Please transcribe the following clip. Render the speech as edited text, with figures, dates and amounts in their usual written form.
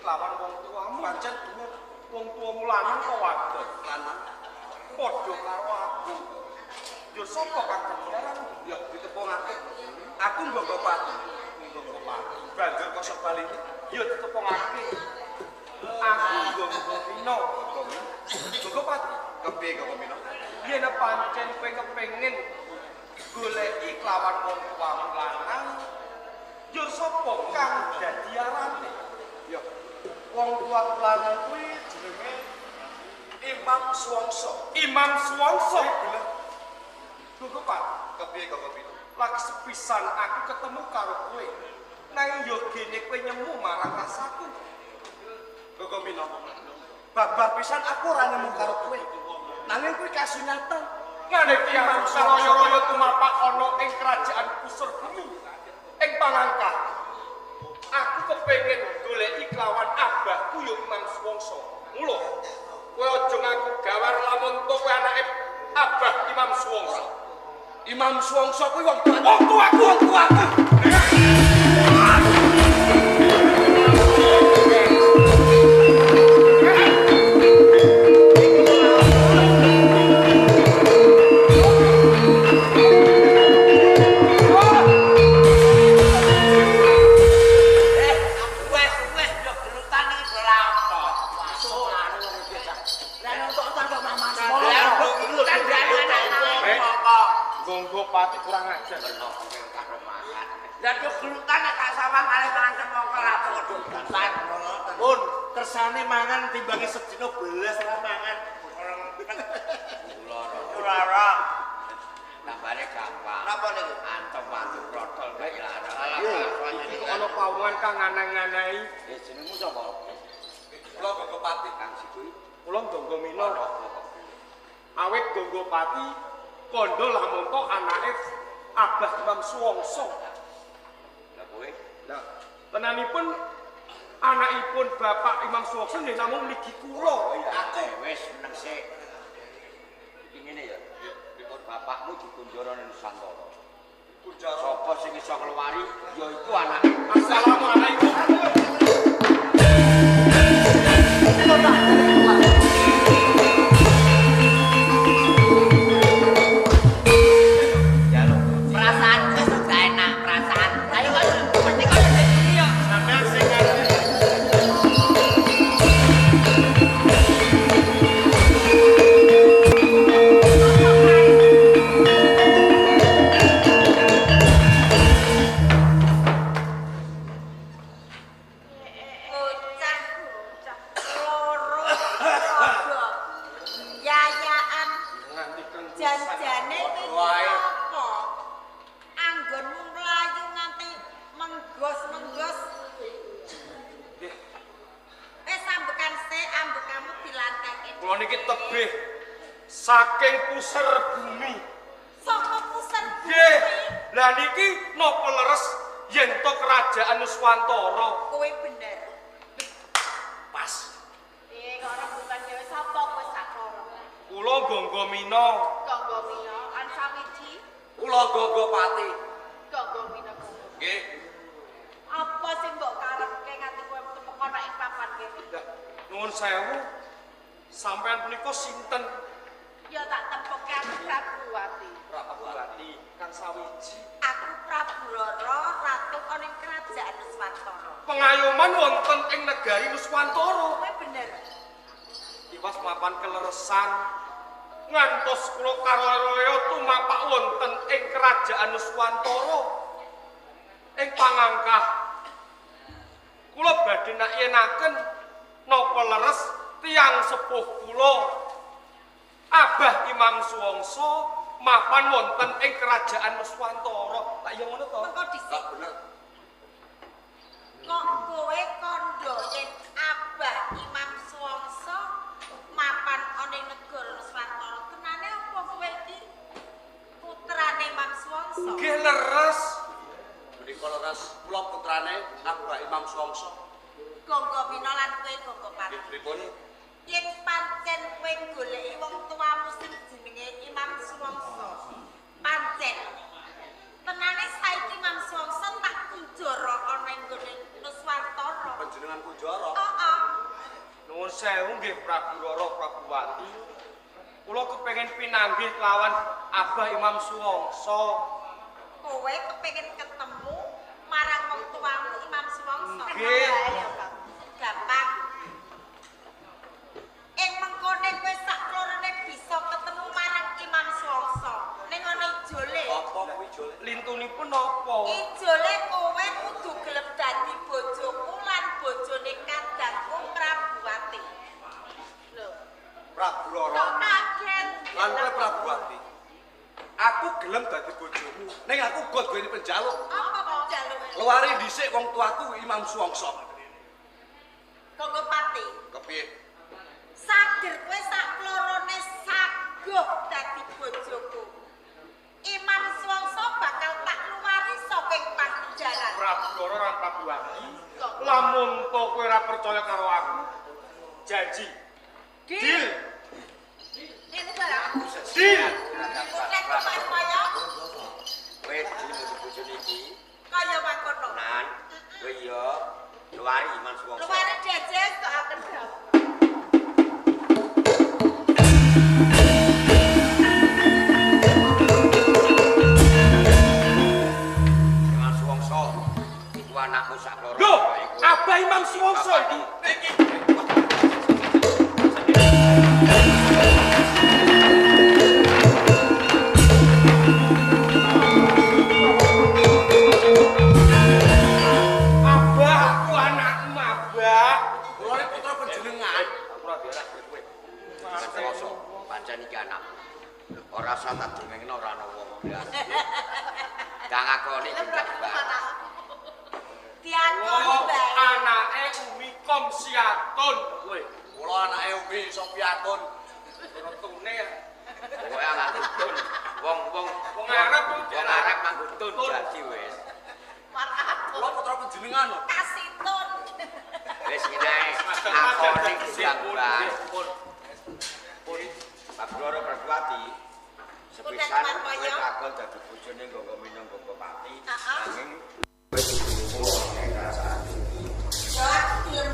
kelawan wong tuamu. Pancen bener wong tuamu lanang apa wadon? Lanang. Padha karo aku. Yo sapa kang dadi aranmu? Ya ditepungake. Aku Gonggo Pati. Gonggo Pati. Banjur kosok baline ya ditepungake. Aku Gonggo Mino. Gonggo Pati. Kepiye Gonggo Mino? Yen pancen kowe kepengin goleki kelawan wong tuamu lanang, yo sapa kang dadi arane? Ya wong tuaku lanang kuwi jenenge Imam Suwangsa. Imam Suwangsa. Bener. Gonggo Pati. Kepiye Gonggo Mino? Lagi sepisan aku ketemu karo kowe. Nanging yo gene kowe nyemu marang rasaku. Gonggo Mino. Babar pisan aku ora nyemu karo kowe. Nanging kuwi kasunyatan. Ngene iki Imam Saraya-raya tumapak ana ing kerajaan Pusur Bumi. Ing pangangkah. Aku kepengin goleki kelawan abahku ya Imam Suwangsa. Mula kowe aja ngaku gawar lamun to kowe anake Abah Imam Suwangsa. Imam Suwangsa kuwi wong tuaku. Wong tuaku, wong tuaku. Pati kurang ajar. Lah yo gelutan nek tak sawang kalih mangan mongko ra padha gelutan. Pun kersane mangan timbangi sedina belas ora mangan. Ora ora. Tambane gampang. Napa niku? Antem watu protol kaya larang. Iki ana pawongan kang aneh-anehi. Jenengmu sapa? Kula Gonggo Pati. Kang Siku. Kula Gonggo Mino. Awit Gonggo Pati kandha lamun to anake Abah Imam Suwangsa. Lah kowe? Lah tenanipun anakipun Bapak Imam Suwangsa nggih namung mligi kula. Aku wis meneng sik. Iki ngene ya. Pripun bapakmu dikunjara ning Nusantara. Kunjara. Sapa sing iso ngluwari ya iku anake. Assalamualaikum. Saking puser bumi. Saka puser bumi. Nggih. Lah niki napa leres yen to kerajaan Nuswantara? Kowe bener. Pas. Piye kok rembukan dhewe sapa kowe sakoro? Kula Gonggo Mino. Gonggo Mino an sawiji. Kula Gonggo Pati. Gonggo Mino. Nggih. Apa sing mbok karepke nganti kowe temeka nek ing papan kene? Nuwun sewu. Sampeyan punika sinten? Ya tak tempoke aku Prabu Wati. Prabu Wati kang sawiji. Aku Prabu Rara, ratu ana ing kerajaan Nuswantara. Pengayoman wonten ing negari Nuswantara. Kowe bener. Tiwas mapan keleresan ngantos kula karaya tumapak wonten ing kerajaan Nuswantara. Ing pangangkah kula badhe nakyenaken napa leres tiyang sepuh kula Abah Imam Suwangsa mapan wonten ing kerajaan Nuswantara. Tak ya ngono to? Mengko dhisik. Bener. Kok kowe kandha yen Abah Imam Suwangsa mapan ana ing negara Nuswantara? Tenane apa kowe iki putrane Imam Suwangsa? Nggih leres. Menika leres kula putrane Abah Imam Suwangsa. Gonggo Mino lan kowe Gonggo Pati. Nggih pripun? Yen pancen kowe goleki wong tuamu sing jenenge Imam Suwangsa, pancen Tenane saiki Imam Suwangsa tak kunjara ana ing nggone Nuswantara. Panjenengan kunjara. Heeh. Nuwun sewu nggih Prabu Rara Prabuwati. Kula kepengin pinanggih kelawan Abah Imam Suwangsa. Kowe kepengin ketemu marang wong tuamu Imam Suwangsa. Nggih. Gampang. Ing mengkone kowe sak klorone bisa ketemu marang Imam Suwangsa. Ning ana ijole. Apa kuwi ijole? Lintunipun napa? Ijole kowe kudu gelem dadi bojoku lan bojone kadangku Prabuwati. Lho, Prabu Rara. kok kaget? Lan kowe Prabuwati. Aku gelem dadi bojomu. Ning aku uga duweni penjaluk. Apa penjaluke? Luwari dhisik wong tuaku Imam Suwangsa. Gogopati. Kepiye? Sager kowe sak klorone saguh dadi bojoku. Imam Suwangsa bakal tak luwari saking pajaran. Prabu Rara lan Prabuwati. Lamun to kowe ora percaya karo aku, janji. Deal. Ngene barang. Deal. Nek kaya Kowe gelem dadi bojone iki, kaya mangkono. Nan, kowe ya luwari Imam Suwangsa. Luwari jejes kok akan Imam Suwangsa iku anakmu sak loro. Lho, Abah Imam Suwangsa iki. Abah, aku anakmu, Abah. Kula iki putra panjenengan. Aku ora diarah kowe. Imam Suwangsa, pancen iki anakmu. Ora usah tak dongengno ora ana wong blas. Kang akoni gendang banget. Diakoni Oh, bae. anake Umi Komsiatun kowe. Kula anake Umi Sofiatun. Rotune Pokoke nganggo tun. Wong-wong Wong Arab wong Arab nganggo tun dadi wis. Kula putra panjenengan lho. Kasitun. Wis ngene ae. Akoni gendang banget. Pun. Prabu Rara Prabuwati sepisan kowe takon dadi bojone Gonggo Minang Gonggo Pati Heeh. nanging kowe kudu ning kerajaan iki. Ya aku gelem